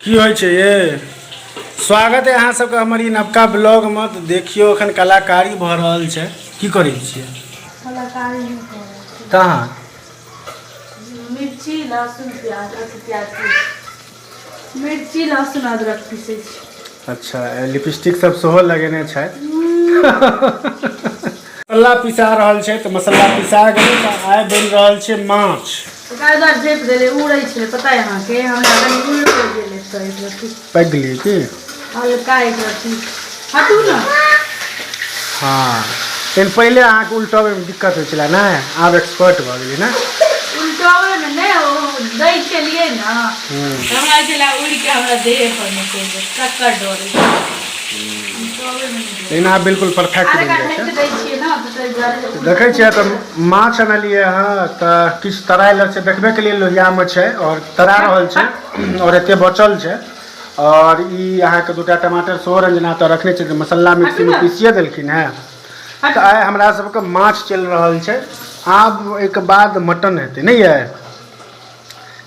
की होइ छै ये? स्वागत है अहाँ सबके हमर ई नवका ब्लॉगमे। तऽ देखियौ, एखन कलाकारी भऽ रहल छै। की करै छियै? कलाकारी नहि करै छी। कहाँ? मिर्ची, लहसुन, प्याज, अथी प्याज की, मिर्ची, लहसुन, अदरक पीसै छी। अच्छा, लिपस्टिक सब सेहो लगेने छथि। मसल्ला पिसा रहल छै। तऽ मसल्ला पिसा गेलै, तऽ आइ बनि रहल छै माछ। ओकरा दुआरे झेप देलै, उड़ै छलै, पता है अहाँके? हमरा कनि उड़ि गेलै तऽ एक रत्ती। पाकि गेलियै की? हल्का एक रत्ती। हटू ने। हँ, लेकिन पहिले अहाँके उल्टबैमे दिक्कत होइ छलै ने, आब एक्सपर्ट भऽ गेलियै ने? उल्टबैमे नहि, ओ दै छलियै ने, तऽ हमरा छलै उड़ि के हमरा देह पर निकलि जायत, तकर डर होइ छै। लेकिन आब बिल्कुल परफेक्ट आर बनि एकरा जाइ छै। ढकि दै छियै ने, तऽ ताहि दुआरे। देखै छियै तऽ माछ अनलियै हँ, तऽ किछु तराइ छै, देखबे के लिए, लोहियामे छै आओर तरा रहल छै आओर एते बचल छै। आओर ई अहाँके दूटा टमाटर सेहो रंजना तऽ रखने छै, मसल्ला मिक्सीमे पीसिए देलखिन हेँ। तऽ आइ हमरा सबके माछ चलि रहल छै। आब ओहिके बाद मटन हेतै, नहि यै?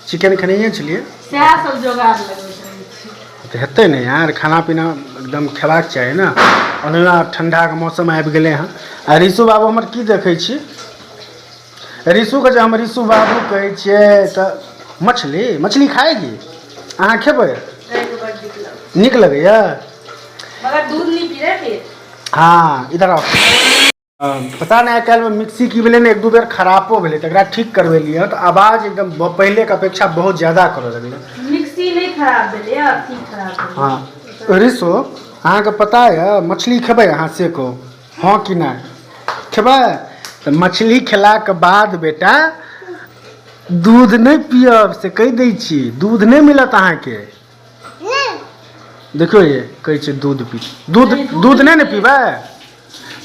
चिकन खेनैये छलियै। सएह सब जोगाड़ लगबैत रहै छी। तऽ हेतै ने यार, खाना पीना एकदम खेबाक चाही ने। ओना ठण्डाके मौसम आबि गेलै हँ। आ ऋषु बाबू हमर की देखै छी? ऋषुके जे हम ऋषु बाबू कहै छियै तऽ मछली मछली खाएगी? अहाँ खेबै? खायके बड नीक लगै। नीक लगैया? मगर दूध नहीं पी रहे फिर। हँ, इधर आओ। पता नहि आइ काल्हिमे मिक्सी की भेलै ने, एक दू बेर खरापो भेलै, तऽ एकरा ठीक करबेलियै तऽ आवाज एकदम पहिलेके अपेक्षा बहुत ज्यादा करऽ लगलै। मिक्सी नहि खराब भेलै, अथी खराब भेलै। हँ ऋषो, अहाँके पता यऽ, मछली खेबै अहाँ? से कहू, हँ कि नहि? खेबै तऽ मछली खेलाके बाद बेटा दूध नहि पियब, से कहि दै छी। दूध नहि मिलत अहाँके। देखियौ, ये कहै छै दूध पी, दूध। दूध नहीं ने पीबै?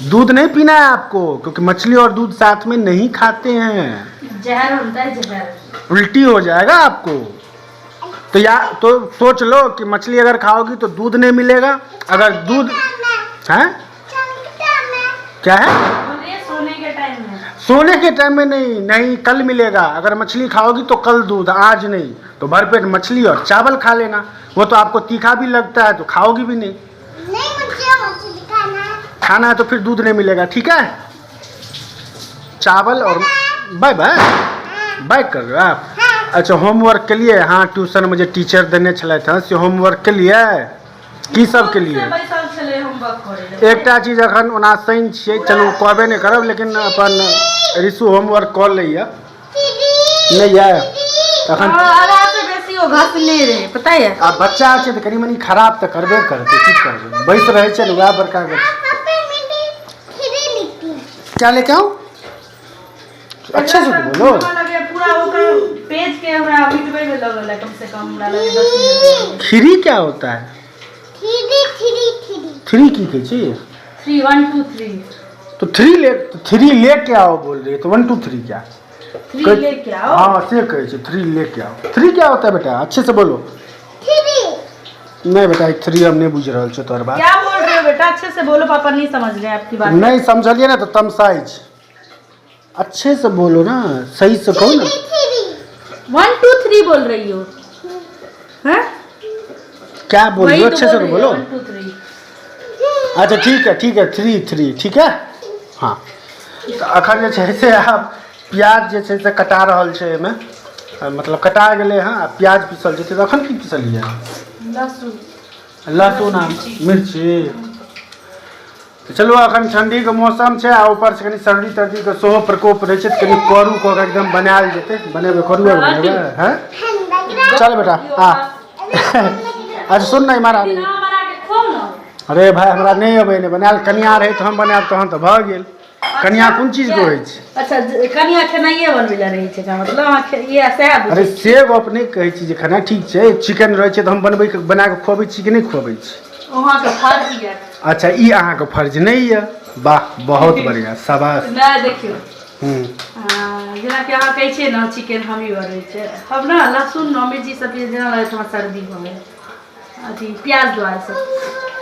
दूध नहीं पीना है आपको, क्योंकि मछली और दूध साथ में नहीं खाते हैं। जहर होता है, जहर। उल्टी हो जाएगा आपको। तो या तो सोच लो कि मछली अगर खाओगी तो दूध नहीं मिलेगा। अगर दूध है, क्या है? बोलिए, सोने के टाइम में। सोने के टाइम में नहीं, नहीं, कल मिलेगा। अगर मछली खाओगी तो कल दूध, आज नहीं। तो भरपेट मछली और चावल खा लेना। वो तो आपको तीखा भी लगता है, तो खाओगी भी नहीं। नहीं, मुझे मछली खाना है। खाना है तो फिर दूध नहीं मिलेगा, ठीक है? चावल और बाय बाय बाय कर रहे हो आप? अच्छा, होमवर्क के लिए? हाँ, ट्यूशन में जे टीचर देने छलथि हँ, से होमवर्क के लिए की सब के लिए? बैसल छलै होमवर्क करै लए। एकटा चीज, अखन ओना शनि छियै, चलू कहबे नहि करब, लेकिन अपन ऋषु होमवर्क कऽ लैया, नहि यऽ तखन? हाँ, आधा से बेसी ओ घसने रहे, पता है? आ बच्चा छै तऽ कनि मनि खराब तऽ करबे करतै, की करबै? बैस रहै छै ने, वएह बड़का गप। पापा, मेरे थ्री लिखी। क्या लेके आऊं? अच्छे से तो बोलो। हमरा लगे पूरा ओकर पेज के हमरा मिटबै में लगल है, कम से कम हमरा लगे 10 मिनट। खीरी क्या होता है? Three, three, three. थ्री की कहै छी? Three, one, two, three. तो थ्री लेके आओ बोल रही है, तो वन, टू, थ्री क्या? थ्री लेके आओ। हाँ, से कहै छै, थ्री लेके आओ। थ्री क्या होता है बेटा? अच्छे से बोलो। थ्री। नहीं बेटा, थ्री हम नहीं बुझ रहल छियै तोहर बात। क्या बोल रहे हो बेटा? अच्छे से बोलो, पापा नहीं समझ रहे हैं आपकी बात। नहीं समझलिए ना तो तमसाइ छै। अच्छे से बोलो ना, सही से कहू ना। थ्री। वन, टू, थ्री बोल रही हो, हैं? क्या बोल रही वही हो? तो अच्छे से बोल तो रही है, बोलो। वन, टू, थ्री। अच्छा, ठीक है, ठीक है, थ्री, थ्री, ठीक है। हाँ, तऽ अखन जे छै से आब प्याज जे छै से कटा रहल छै एहिमे, मतलब कटा गेलै हँ। आ प्याज पीसल जेतै। तऽ अखन की पीसलियै? लहसुन। लहसुन आ मिर्ची। तऽ चलू, अखन ठण्डीके मौसम छै आ ऊपरसँ कनि सर्दी तर्दीके सेहो प्रकोप रहै छै, तऽ कनि करू कऽ कऽ एकदम बनायल जेतै। बनेबै, करू आर बनेबै। हैं, चल बेटा, आ। अच्छा, सुन ने, इम्हर आबी। ना बना के खुआउ ना। अरे भाई, हमरा नहि अबै नहि बनायल। कनिया रहै तऽ हम बनायब, तहन तऽ भऽ गेल। कनिया कोन चीजके होइ छै? अच्छा, कनिया खेनाइए बनबै लए रहै छै, का मतलब अहाँ इएह सएह अरे, बुझै? से गप नहि कहै छी जे खेनाइ। ठीक छै, चिकन रहै छै तऽ हम बनबै बना कऽ खुअबै छी कि नहि खुअबै छी? अहाँके फर्ज यऽ। अच्छा, ई अहाँके फर्ज नहि यऽ? वाह, बहुत बढ़िआँ, शाबाश। नहि, देखियौ। जेनाकि अहाँ कहै छियै ने, चिकन हमही बनबै छियै। हम ने लहसुन आ मिर्ची सब चीज जेना लगैत हमरा सर्दी भऽ गेल, अथी प्याज दुआरे सब।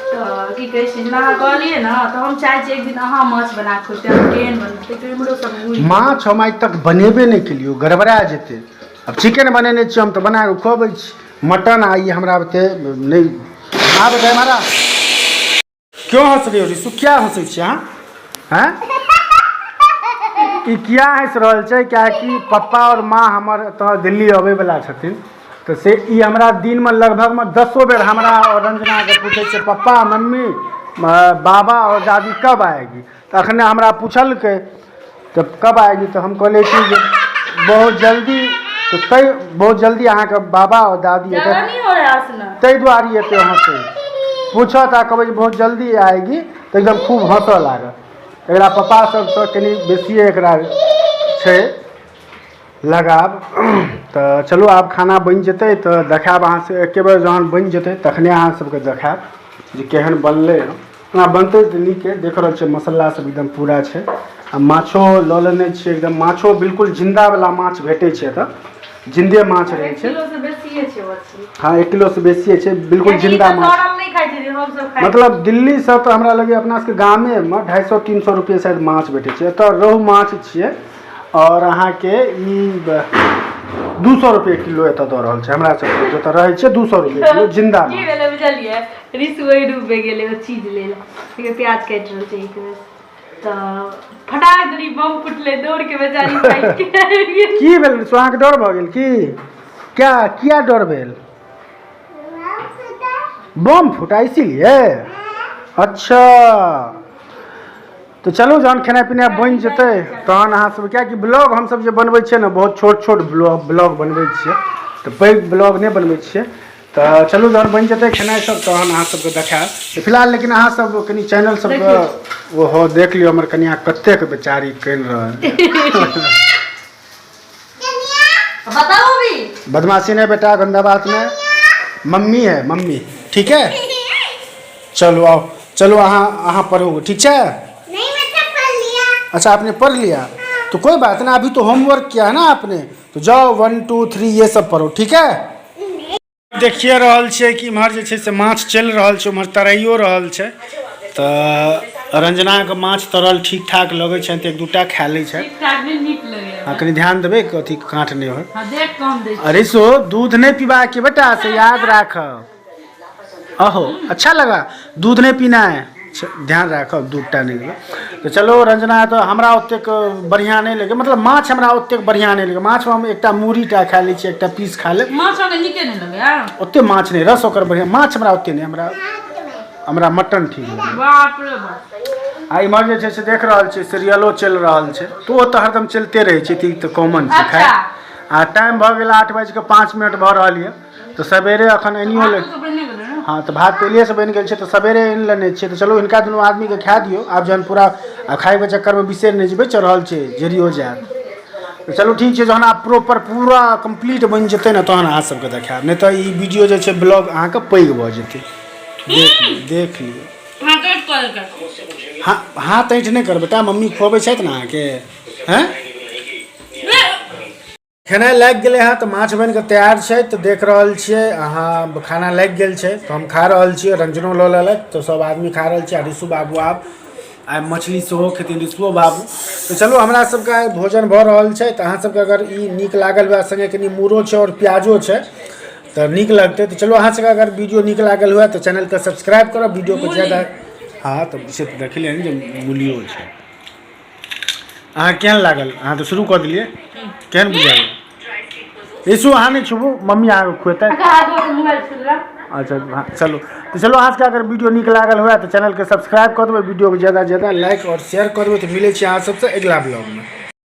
तऽ की कहै छै, जेना अहाँ कहलियै ने, तऽ हम चाहै छियै एक दिन अहाँ माछ बना कऽ खुएतै, हम केहन बनतै, इम्हरो सब घुरि। माछ हम आइ तक बनेबे नहि केलियौ, गड़बड़ा जेतै। आब चिकन बनेने छियै हम तऽ बना कऽ खुअबै छी। मटन आ ई हमरा ओते नहि। हाँ बताए मारा क्यों हंस रही हो रिसु? क्या हंसै छी अहाँ? हैं, ई किया हँसि रहल छै? किएकि पप्पा आओर माँ हमर एतऽ दिल्ली अबैवला छथिन, तऽ से ई हमरा दिनमे लगभगमे 10 बेर हमरा आओर रंजनाके पूछै छै, पप्पा मम्मी बाबा आओर दादी कब आएगी? तऽ अखने हमरा पुछलकै तऽ कब आएगी, तऽ हम कहलियै कि जे बहुत जल्दी। तऽ तै बहुत जल्दी अहाँके बाबा आओर दादी ज्यादा एतऽ नहीं हो रहा है हंसना। ताहि दुआरे एते हँसै। पूछत आ कहबै जे बहुत जल्दी आएगी, तऽ एकदम खूब हँसऽ लागत। एकरा पप्पा सबसँ कनि बेसिए एकरा छै लगाव। तऽ चलू, आब खाना बनि जेतै तऽ देखायब अहाँ से। एके बेर जहन बनि जेतै तखने अहाँ सबके देखायब जे केहन बनलै हँ। ओना बनतै तऽ नीके। देख रहल छियै, मसाला सब एकदम पूरा छै आ माछो लऽ लेने छियै। एकदम माछो बिल्कुल जिन्दावला माछ भेटै छै एतऽ, जिन्दे माछ रहै एक छै। किलो से बेसिए छै मछली। हँ, 1 किलोसँ बेसिए छै बिल्कुल। कियाकि ई जिन्दा तऽ माछ तरल नहि खाइ छै, हम सब खाइ। मतलब दिल्लीसँ तऽ हमरा लगैए अपना सबके गामेमे 250 300 रुपये शायद माछ भेटै छै। एतऽ रोहु माछ छियै आओर अहाँके ई 200 रुपये किलो एतऽ दऽ रहल छै। हमरा सबके जतऽ रहै छियै, 200 रुपये किलो जिन्दा की माछ। भेलै बुझलियै? रिसु ओहि रूप मे गेलै ओ चीज लेल। देखियौ, प्याज काटि रहल छै एक बेर, तऽ फटाक दनी बम फुटलै, दौड़ के बेचारी काटि के आबि गेल। की भेल रिसु, अहाँके डर भऽ गेल की? क्या किया डर भेल? बम फूटा इसीलिए? अच्छा, तऽ चलू, जहन खेनाइ पिनाइ बनि जेतै तहन अहाँ सब, किएकि ब्लॉग हमसब जे बनबै छियै ने, बहुत छोट छोट ब्लॉग बनबै छियै, तऽ पैघ ब्लॉग नहि बनबै छियै। तऽ चलू, जहन बनि जेतै खेनाइ सब तहन अहाँ सबके देखायब। तऽ फिलहाल लेकिन अहाँ सब कनि चैनल सबके ओहो देख लियौ, हमर कनिया कतेक बेचारी कनि रहल। बताओ भी। बदमाशी नहीं बेटा, गंदा बात नहीं। मम्मी है मम्मी, ठीक है? चलो आओ, चलो अहाँ अहाँ पढ़ो, ठीक है? नहीं, मैं तो पढ़ लिया। अच्छा, आपने पढ़ लिया तो कोई बात ना। अभी तो होमवर्क किया है ना आपने, तो जाओ, 1 2 3 ये सब पढ़ो, ठीक है? देखिए रहल छियै कि इम्हर जे छै से माछ चलि रहल छै, उम्हर तराइयो रहल छै। तऽ रंजनाके माछ तरल ठीक ठाक लगै छनि, तऽ एक दूटा खा लै छै। ठीक ठाक नहि, नीक लगैया। हँ, कनि ध्यान देबै, अथी काँट नहि होय। हाँ, देख कम दै। अरे सो दूध नहीं पीबा के बेटा, से याद राखब। अहो, अच्छा लगा। दूध नहीं पीना है, ध्यान राखब, दूध टा नहीं देबै। तऽ चलो रंजना, तऽ हमरा ओतेक बढ़िआँ नहि लगे, मतलब माछ हमरा ओतेक बढ़िआँ नहि लगे। माछमे हम एकटा मूड़ी टा खा लै छियै, एकटा पीस खा लेब। माछ अहाँके नीके नहि लगैया? ओते माछ नहि, रस ओकर बढ़िआँ। माछ हमरा ओते नहि, हमरा हमरा मटन ठीक लगैए। बाप रे बाप। आ इम्हर जे छै से देख रहल छियै, सीरियलो चलि रहल छै, तऽ ओ तऽ हरदम चलिते रहै छै, तऽ ई तऽ कॉमन छै। खैर, आ टाइम भऽ गेल 8 बाजि कऽ 5 मिनट भऽ रहल यऽ, तऽ सवेरे अखन एनियो ले भातो तऽ बनि गेलै ने? हँ, तऽ भात पहिलेसँ बनि गेल छै, तऽ सवेरे आनि लेने छियै। तऽ चलू, हिनका दुनू आदमीके खाए दियौ। आब जहन पूरा आ खायके चक्करमे बिसरि नहि जेबै, चढ़ल छै, जरियो जायत। तऽ चलू, ठीक छै। जहन आब प्रॉपर पूरा कम्प्लीट बनि जेतै ने, तहन अहाँ सबके देखायब, नहि तऽ ई वीडियो जे छै ब्लॉग अहाँके पैघ भऽ जेतै। देख लियौ, देख लियौ। अहाँ कट कऽ देलकै। हाँ, हाथ ऐंठ नहि कर बेटा, मम्मी खुअबै छथि ने अहाँके। हैं, खेनाइ लागि गेलै हँ, तऽ माछ बनि कऽ तैयार छै। तऽ देख रहल छियै अहाँ, खाना लागि गेल छै, तऽ हम खा रहल छियै। रंजनो लऽ लेलक, तऽ सब आदमी खा रहल छियै। आ ऋषु बाबू आब आइ मछली सेहो खेथिन ऋषुओ बाबू। तऽ चलू, हमरा सबके आइ भोजन भऽ रहल छै। तऽ अहाँ सबके अगर ई नीक लागल हुए, सङ्गे कनि मूरो छै आओर प्याजो छै, तऽ नीक लगतै। तऽ चलू, अहाँ सबके अगर वीडियो नीक लागल हुए तऽ चैनलके सब्सक्राइब करब, वीडियोके ज्यादा। हँ, तऽ से तऽ देखलियै ने जे मूलियो छै। अहाँ केहन लागल? अहाँ तऽ शुरू कऽ देलियै, केहन बुझायल? यीशु, अहाँ नहि छुबू, मम्मी अहाँके खुएतै। मोबाइल छुला। अच्छा, हाँ, चलू। तऽ चलू, अहाँके अगर वीडियो नीक लागल हुए तऽ चैनलके सब्सक्राइब कऽ देबै, वीडियोके ज्यादा ज़्यादा लाइक आओर शेयर कऽ देबै। तऽ मिलै छी अहाँ सबसँ अगिला ब्लॉगमे।